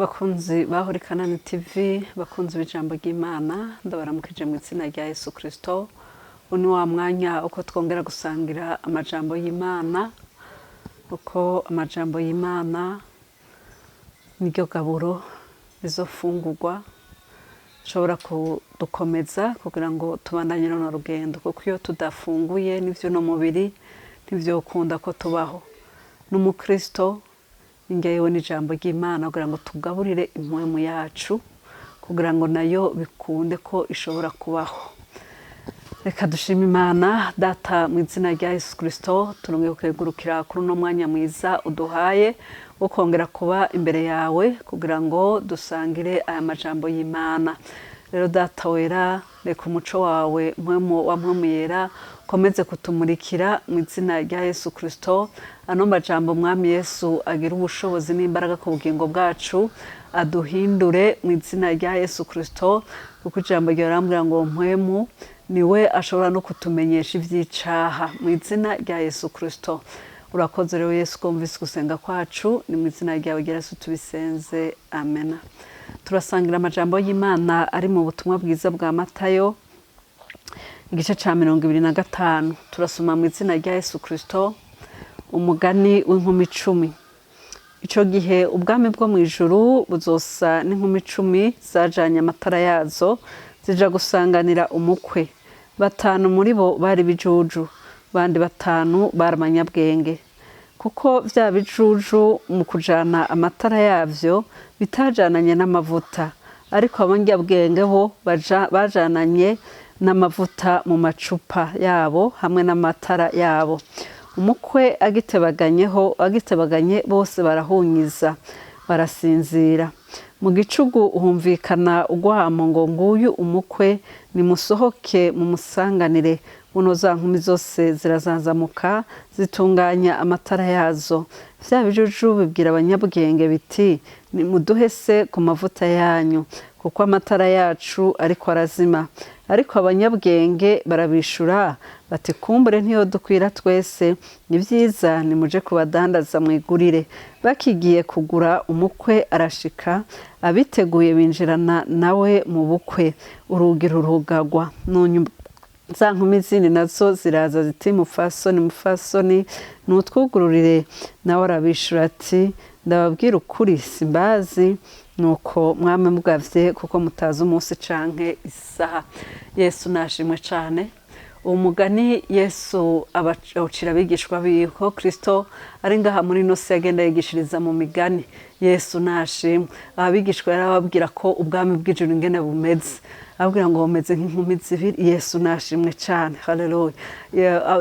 Bakunzi ba Holy Kanani TV, bakunzi b'ijambo ry'Imana, ndabaramukije mu izina rya Yesu Kristo. Uyu ni wa mwanya uko twongera gusangira amajambo y'Imana, uko amajambo y'Imana niryo gaburo rizofungurwa ishobora kudukomeza kugira ngo tubandanye runo rugendo, kuko iyo tudafunguye n'ivy'uno mubiri ntivyokunda ko tubaho. N'umukristo ingewe n'ijambo ry'Imana kugira ngo tugaburire impwemu yacu kugira ngo nayo bikunde ko ishobora kubaho. Reka dushime Imana Data mu izina rya Yesu Kristo, turongeye kugurukira kuri uno mwanya mwiza uduhaye wo kongera kuba imbere yawe kugira ngo dusangire aya majambo y'Imana. Rero Data wera, reka umuco wawe mpwemu wa mpwemu yera ukomeze kutumurikira mu izina rya Yesu Kristo. Ano majambo Mwami Yesu agira ubushobozi n'imbaraga ku bugingo bwacu, aduhindure mu izina rya Yesu Kristo, kuko ijambo ryawe rirambwira ngo mpwemu niwe ashobora no kutumenyesha ivy'icaha mu izina rya Yesu Kristo. Urakoze rero Yesu ko wumvise gusenga kwacu, ni mu izina ryawe rya Yesu tubisenze, amena. Turasangira amajambo y'Imana ari mu butumwa bwiza bwa Matayo igice ca 25. Turasoma mu izina rya Yesu Kristo umugani w'inkumi 10. Ico gihe ubwami bwo mw'ijuru buzosa n'inkumi 10 zajanye amatara yazo zija gusanganira umukwe. 5 muri bo bari bijuju, bandi 5 bari abanyabwenge. Kuko vya bijuju mu kujana amatara yavyo bitajananye n'amavuta, ariko abanyabwenge bo bajananye n'amavuta mu macupa yabo hamwe n'amatara yabo. Umukwe agitebaganye bose barahunyiza barasinzira. Mu gicugu humvikana urwamo ngo nguyu umukwe, nimusohoke mumusanganire. Buno za nkumi zose zirazanzamuka zitunganya amatara yazo. Vya bijuju bibwira abanyabwenge biti nimuduhe se ku mavuta yanyu, kuko amatara yacu ariko arazima. Ariko abanyabwenge barabishura bati kumbure ntiyo dukwira twese, ni vyiza nimuje kubadandaza mwigurire. Bakigiye kugura umukwe arashika, abiteguye binjirana nawe mu bukwe, urugi rurugagwa. Za nkumi zindi nazo ziraza ziti mufasoni, mufasoni, nutwugururire. Nawe arabishura ati ndababwira ukuri simbazi. Nuko mwame mugavye kuko mutazi umunsi canke isaha. Yesu nashimwe cane. Uwo mugani Yesu abacira abigishwa biwe, ko Kristo ari ngaha muri ino si agenda yigishiriza mu migani. Yesu nashimwe. Abigishwa yarababwira ko ubwami bw'ijuru ingene bumeze, ababwira ngo bumeze nk'inkumi zibiri. Yesu nashimwe cane, haleluya.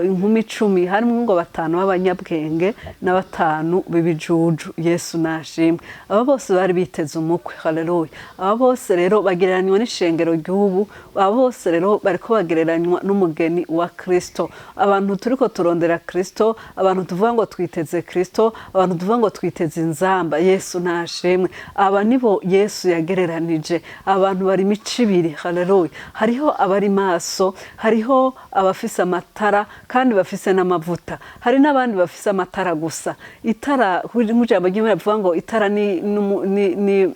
Inkumi 10 harimwo ngo 5 b'abanyabwenge na 5 b'ibijuju. Yesu nashimwe. Aba bose bari biteze umukwe, haleluya. Aba bose rero bagereranywa n'ishengero ry'ubu, aba bose rero bariko bagereranywa n'umugeni wa Kristo. Abantu turiko turondera Kristo, abantu tuvuga ngo twiteze Kristo, abantu tuvuga ngo twiteze inzamba. Yesu nashimwe. Aba nibo Yesu yagereranije. Abantu bari imico ibiri, haleluya. Hariho abari maso, hariho abafise amatara kandi bafise n'amavuta, hari n'abandi bafise amatara gusa. Itara nk'ijambo ry'Imana rivuga ngo itara ni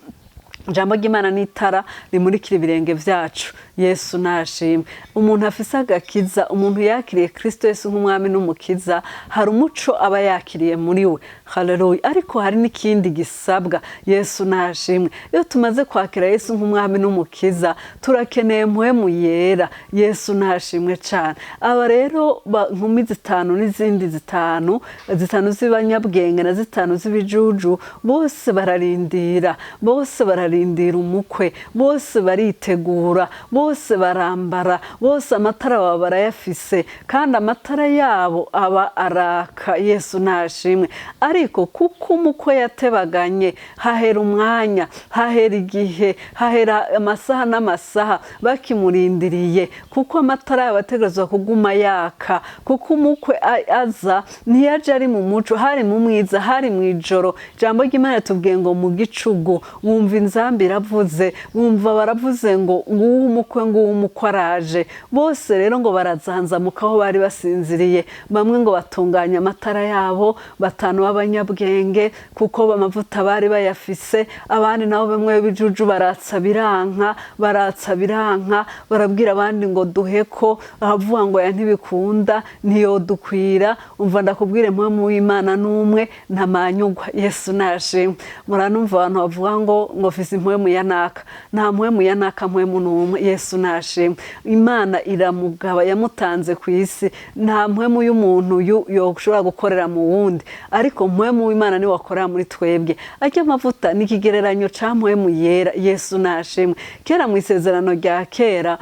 ijambo ry'Imana ni itara rimurikira ibirenge vyacu. Yesu nashimwe. Umuntu afise agakiza, umuntu yakiriye Kristo Yesu nk'umwami n'umukiza, hari umuco aba yakiriye muri we, haleluya. Ariko hari n'ikindi gisabwa. Yesu nashimwe. Iyo tumaze kwakira Yesu nk'umwami n'umukiza, turakeneye mpwemu yera. Yesu nashimwe cane. Aba rero nkumi 5 n'izindi 5, 5 z'abanyabwenge na 5 z'ibijuju, bose bararindira, bose bararindira umukwe, bose baritegura, bose barambara, bose amatara baba barayafise, kandi amatara yabo aba araka. Yesu nashimwe. Ariko kuko umukwe yatebaganye, hahera umwanya, hahera igihe, hahera amasaha n'amasaha bakimurindiriye, kuko amatara yabo ategerezwa kuguma yaka. Kuko umukwe aza ntiyaje ari mu muco, hari mu mwiza, hari mu ijoro. Ijambo ry'Imana ritubwiye ngo mu gicugu wumva inzamba iravuze, wumva baravuze ngo nguwo umukwe umukwe, nguwo umukwe araje. Bose rero ngo barazanzamuka aho bari basinziriye. Bamwe ngo batunganya amatara yabo, batanu b'abanyabwenge kuko amavuta bari bayafise, abandi nabo bamwe b'ibijuju baratsa biranka, baratsa biranka, barabwira abandi ngo duheko, abavuga ngo ya ntibikunda, ntiyodukwira. Umva ndakubwire, mpwemu w'Imana n'umwe, ntamanyugwa. Yesu nashimwe. Muranumva abantu bavuga ngo mfise impwemu ya naka. Nta mpwemu ya naka, mpwemu n'umwe. Yesu nashimwe. Imana iramugaba, yamutanze ku isi. Nta mpwemu y'umuntu yoshobora gukorera mu wundi, ariko mpwemu w'Imana niwe wakorera muri twebwe. Arya amavuta ni ikigereranyo ca mpwemu yera. Yesu nashimwe. Kera mu isezerano rya kera,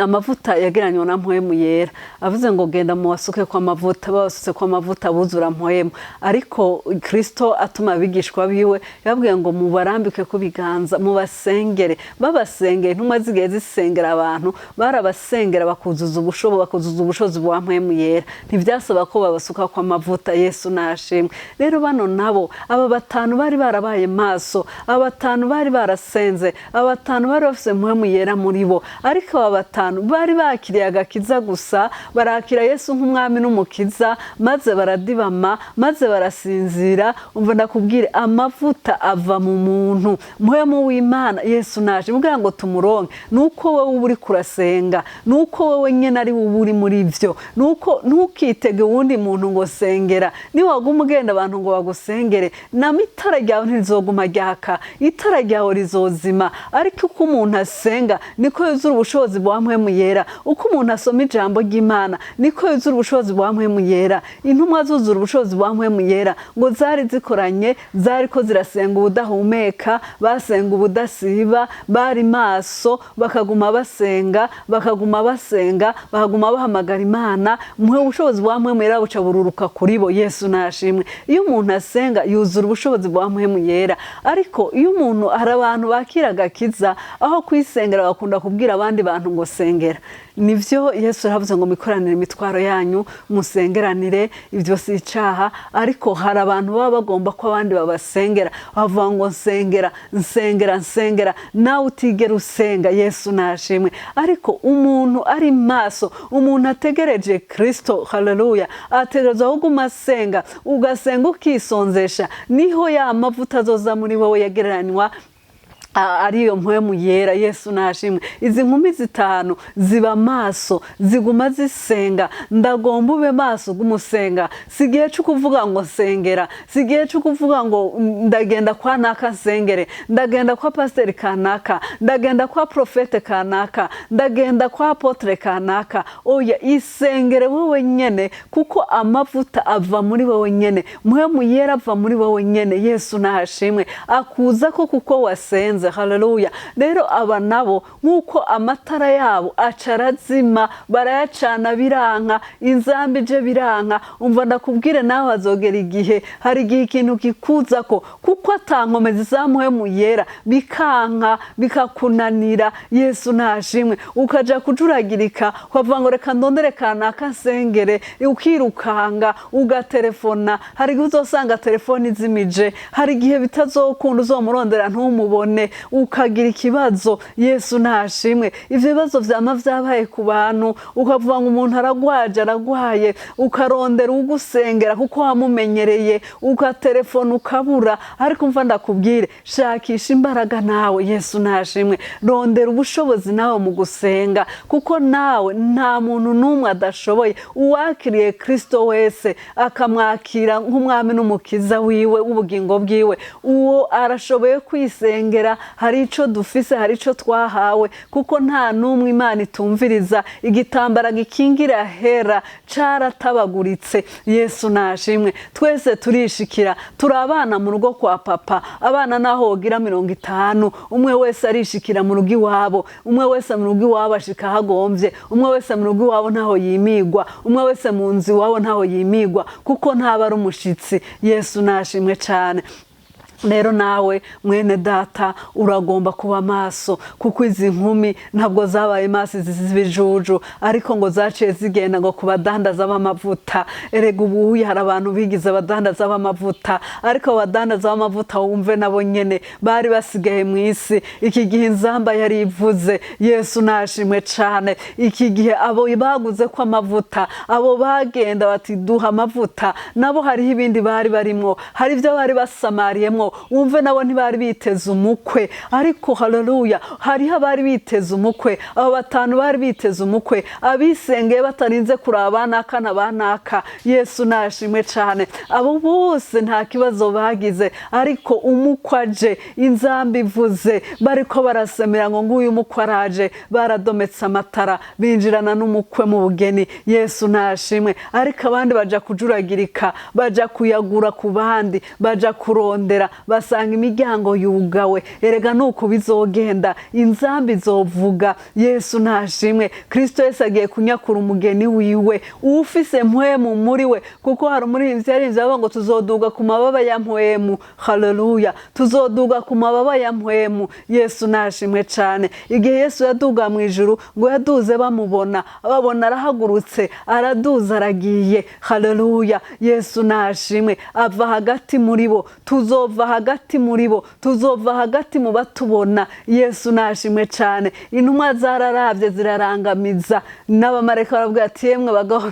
amavuta yagereranywa na mpwemu yera. Avuze ngo genda mubasuke kwa mavuta, babasutse kwa mavuta buzura mpwemu. Ariko Kristo atuma abigishwa biwe, yababwiye ngo mubarambike ku biganza, mubasengere. Babasengeye, intumwa zigiye zisengera abantu, barabasengera bakuzuza ubushobozi, bakuzuza ubushobozi bwa mpwemu yera. Ntibyasaba ko babasuka kwa mavuta. Yesu nashimwe. Rero bano nabo, aba batanu bari barabaye maso, aba batanu bari barasenze, aba batanu bari bafise mpwemu yera muri bo, ariko aba batanu bari bakiriye agakiza gusa, barakira Yesu nk'umwami n'umukiza, maze baradibama, maze barasinzira. Umva ndakubwire, amavuta ava mu muntu, mpwemu w'Imana. Yesu naje mubwira ngo tumuronke nuko wowe uba uri kurasenga, nuko wowe nyene ari wowe uri muri vyo, nuko ntukitege uwundi muntu ngo sengera. Niwaguma ugenda abantu ngo bagusengere, nama itara ryawe ntirizoguma ryaka, itara ryawe rizozima. Ariko uko umuntu asenga niko yuzura ubushobozi bwa mpwemu yera. Uko umuntu asoma ijambo ry'Imana niko yuzura ubushobozi bwa mpwemu yera. Intumwa zuzura ubushobozi bwa mpwemu yera, ngo zari zikoranye, zariko zirasenga ubudahumeka, basenga ubudasiba, bari maso, bakaguma basenga, bakaguma basenga, bakaguma bahamagara Imana. Mwe ubushobozi bwa mpwemu yera buca bururuka kuri bo. Yesu nashimwe. Iyo umuntu asenga yuzura ubushobozi bwa mpwemu yera. Ariko iyo umuntu, hari abantu bakira agakiza, aho kwisengera bakunda kubwira abandi bantu ngo sengera. Nivyo Yesu yaravuze ngo mikoranire imitwaro yanyu, musengeranire, ibyo si icaha. Ariko hari abantu baba bagomba ko abandi babasengera, bavuga ngo nsengera, nsengera, nsengera, nawe utigera usenga. Yesu nashimwe. Ariko umuntu ari maso, umuntu ategereje Kristo, haleluya, ategerezwa kuguma asenga. Ugasenga ukisonzesha, niho ya mavuta azoza muri wowe yagereranywa ariyo mpwemu yera. Yesu nashimwe. Izi nkumi zitanu ziba maso, ziguma zisenga. Ndagomba ube maso gumusenga. Si igihe cyo kuvuga ngo sengera, si igihe cyo kuvuga ngo ndagenda kwa naka nsengere, ndagenda kwa pasiteri kanaka, ndagenda kwa profete kanaka, ndagenda kwa apotre kanaka. Oya, isengere wowe nyene, kuko amavuta ava muri wowe nyene, mpwemu yera ava muri wowe nyene. Yesu nashimwe. Akuza ko kuko wasenze. Haleluya. Rero aba nabo nk'uko amatara yabo acarazima, barayacana biranka, inzambi ije biranka. Umva ndakubwire, nawe hazogera igihe, hari igihe ikintu kikuza ko kuko atankomezi za mpwemu yera, bikanka, bikakunanira. Yesu nashimwe. Ukaja kujuragirika, ukavuga ngo reka ndondere kanaka nsengere, ukirukanga ugaterefona. Hari igihe uzosanga telefoni izimije, hari igihe bitazokunda, uzomurondera ntumubone, ukagira ikibazo. Yesu nashimwe. Ivyo bibazo vyama vyabaye ku bantu, ukavuga ngo umuntu aragwaje, aragwaye, ukarondera ugusengera kuko wamumenyereye, ugaterefona ukabura. Ariko umva ndakubwire, shakisha imbaraga nawe. Yesu nashimwe. Rondera ubushobozi nawe mu gusenga, kuko nawe nta muntu n'umwe adashoboye. Uwakiriye Kristo wese akamwakira nk'umwami n'umukiza wiwe w'ubugingo bwiwe, uwo arashoboye kwisengera. Hari ico dufise, hari ico twahawe, kuko nta n'umwe Imana itumviriza. Igitambara gikingira hera caratabaguritse. Yesu nashimwe. Twese turishikira, turi abana mu rugo kwa papa. Abana naho wogira 50, umwe wese arishikira mu rugo iwabo, umwe wese mu rugo iwabo ashika hagomvye, umwe wese mu rugo iwabo ntaho yimigwa, umwe wese mu nzu iwabo ntaho yimigwa, kuko ntaba ari umushitsi. Yesu nashimwe cane. Rero nawe mwene data uragomba kuba maso, kuko izi nkumi ntabwo zabaye maso, izi z'ibijuju, ariko ngo zaciye zigenda ngo ku badandaza b'amavuta. Erega ubuye hari abantu bigize abadandaza b'amavuta, ariko abadandaza b'amavuta wumve nabo nyene bari basigaye mu isi. Iki gihe inzamba yari ivuze. Yesu nashimwe cane. Iki gihe abo baguze ko amavuta, abo bagenda bati duha amavuta, nabo hariho ibindi bari barimwo, hari ibyo bari basamariyemwo. Wumve nabo ntibari biteze umukwe, ariko haleluya, hariho abari biteze umukwe. Abo batanu bari biteze umukwe, abisengeye batarinze kuraba banaka na banaka. Yesu nashimwe cane. Abo bose nta kibazo bagize, ariko umukwe aje, inzamba ivuze, bariko barasemera ngo nguyu umukwe araje, baradometse amatara, binjirana n'umukwe mu bugeni. Yesu nashimwe. Ariko abandi baja kujuragirika, baja kuyagura ku bandi, baja kurondera, basanga imiryango yugawe. Erega nuko bizogenda, inzamba izovuga. Yesu nashimwe. Kristo Yesu agiye kunyakura umugeni wiwe, ufise mpwemu muri we, kuko hari umuririmbyi yaririmbye avuga ngo tuzoduga ku mababa ya mpwemu. Haleluya, tuzoduga ku mababa ya mpwemu. Yesu nashimwe cane. Igihe Yesu yaduga mu ijuru, ngo yaduze bamubona, babona arahagurutse, araduza, aragiye. Haleluya, Yesu nashimwe. Ava hagati muri bo, tuzova hagati muri bo, tuzova hagati mu batubona. Yesu nashimwe cane. Intumwa zararavye zirarangamiza, n'abamarayika baravuga ati yemwe bagabo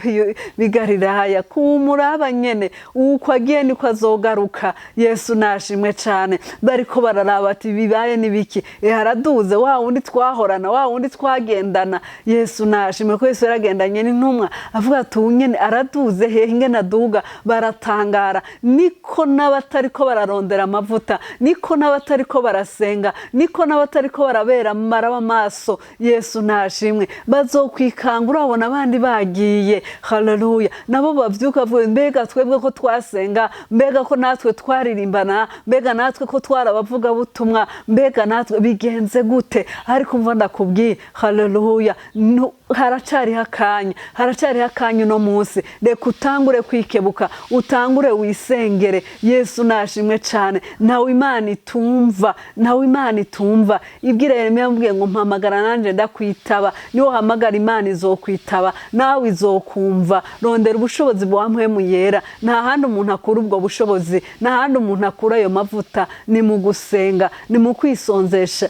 b'i Galilaya, kumuraba nyene uko agiye niko azogaruka. Yesu nashimwe cane. Bariko bararaba ati bibaye nibiki? Araduze wa wundi twahorana, wa wundi twagendana. Yesu nashimwe, ko Yesu yaragendanye n'intumwa, avuga ati ubu nyene araduze hehe ingene aduga? Baratangara. Niko n'abatariko bararondera amavuta, niko n'abatariko barasenga, niko n'abatariko barabera maraba amaso. Yesu nashimwe. Bazokwikanga urabona abandi bagiye. Haleluya, nabo bavyuka bavuga mbega twebwe ko twasenga, mbega ko natwe twaririmbana, mbega natwe ko twarabavugabutumwa, mbega natwe bigenze gute? Ariko umva ndakubwiye, haleluya, haracariho akanya, haracariho akanya uno munsi. Reka utangure kwikebuka, utangure wisengere. Yesu nashimwe cane. Nawe Imana itumva, nawe Imana itumva. Ibwira Yeremiya yamubwiye ngo mpamagara nanje ndakwitaba. Niwo hamagara Imana izokwitaba, nawe izokumva. Rondera ubushobozi bwa mpwemu yera. Nta handi umuntu akura ubwo bushobozi, nta handi umuntu akura ayo mavuta, ni mu gusenga, ni mu kwisonzesha,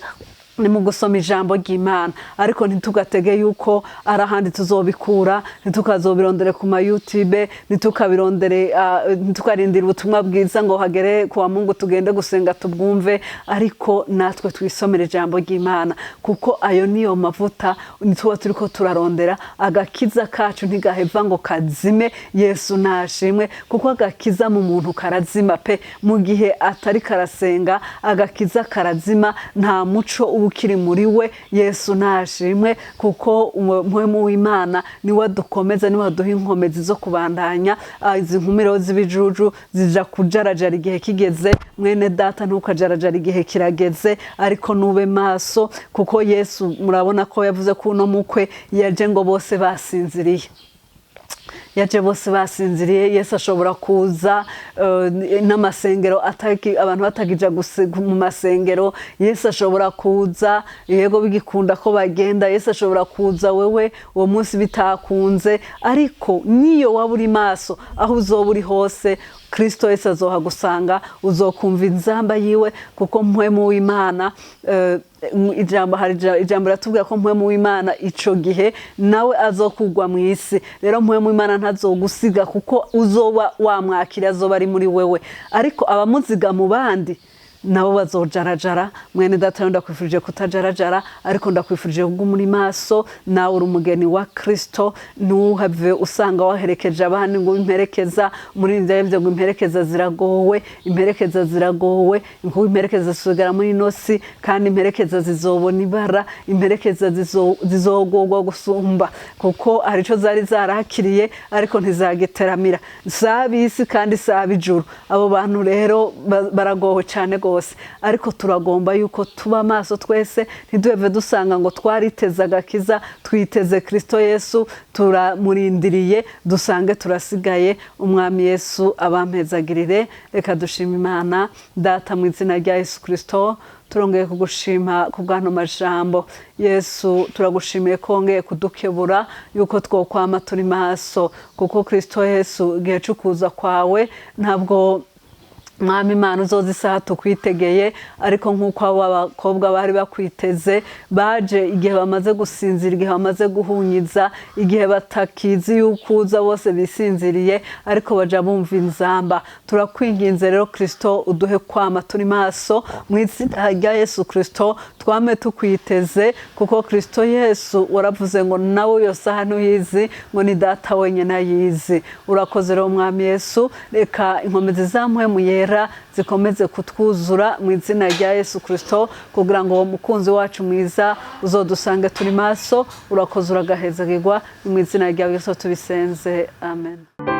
ni mu gusoma ijambo ry'Imana. Ariko ntitugatege yuko ari ahandi tuzobikura, ntitukazobirondere ku ma YouTube, ntitukabirondere, ntitukarindire ubutumwa bwiza ngo hagere ku wa Mungu tugende gusenga tubwumve, ariko natwe twisomere ijambo ry'Imana, kuko ayo niyo mavuta tuba turiko turarondera. Agakiza kacu ntigaheva ngo kazime. Yesu nashimwe, kuko agakiza mu muntu karazima pe. Mu gihe atari karasenga, agakiza karazima, nta muco uba ukiri muri we. Yesu nashimwe, kuko mpwemu w'Imana niwe adukomeza, niwe aduha inkomezi zo kubandanya. Izi nkumiro z'ibijuju zija kujarajara igihe kigeze. Mwene data, ntukajarajara, igihe kirageze, ariko nube maso, kuko Yesu murabona ko yavuze ko uno mukwe yaje ngo bose basinziriye, yaje bose basinziriye. Yesu ashobora kuza n'amasengero abantu batakija mu masengero. Yesu ashobora kuza yego bigikunda ko bagenda. Yesu ashobora kuza wewe uwo munsi bitakunze, ariko niyo waba uri maso, aho uzoba uri hose, Kristo Yesu azohagusanga, uzokumva inzamba yiwe, kuko mpwemu w'Imana, ijambo hari ijambo riratubwira ko mpwemu w'Imana ico gihe nawe azokugwa mu isi. Rero mpwemu w'Imana ntazogusiga, kuko uzoba wamwakira, azoba ari muri wewe. Ariko abamuziga mu bandi nabo bazojarajara. Mwene data, ndakwifurije kutajarajara, ariko ndakwifurije kuguma uri maso. Nawe uri umugeni wa Kristo, ntuhave usanga waherekeje abandi ngo imperekeza. Muri ibyo ngo imperekeza ziragowe, imperekeza ziragowe, ngo imperekeza zisugara muri inosi, kandi imperekeza zizobona ibara, imperekeza zizogogwa gusumba, kuko hari ico zari zarakiriye ariko ntizagiteramira. Sabisi kandi sabijuru. Abo bantu rero baragowe cyane gose. rwose. Ariko turagomba yuko tuba maso twese, ntiduheve dusanga ngo twariteze agakiza, twiteze Kristo Yesu, turamurindiriye, dusange turasigaye. Umwami Yesu abampezagirire. Reka dushima Imana. Data, mu izina rya Yesu Kristo, turongeye kugushima ku bw'ano majambo. Yesu, turagushimiye ko wongeye kudukebura yuko twokwama turi maso, kuko Kristo Yesu, igihe cyo kuza kwawe ntabwo, Mwami Imana, uzoza isaha tukwitegeye. Ariko nk'uko abo bakobwa bari bakwiteze baje igihe bamaze gusinzira, igihe bamaze guhunyiza, igihe batakizi yuko uza, bose bisinziriye, ariko baja bumva inzamba. Turakwinginze rero Kristo, uduhe kwama turi maso mu izina rya Yesu Kristo, twame tukwiteze, kuko Kristo Yesu waravuze ngo nawe iyo saha ntuyizi, ngo ni Data wenyine ayizi. Urakoze rero Mwami Yesu, reka inkomezi za Mpwemu Yera zikomeze kutwuzura mu izina rya Yesu Kristo, kugira ngo uwo mukunzi wacu mwiza uzodusange turi maso. Urakoze, uragahezagirwa. Mu izina rya Yesu tubisenze, amen.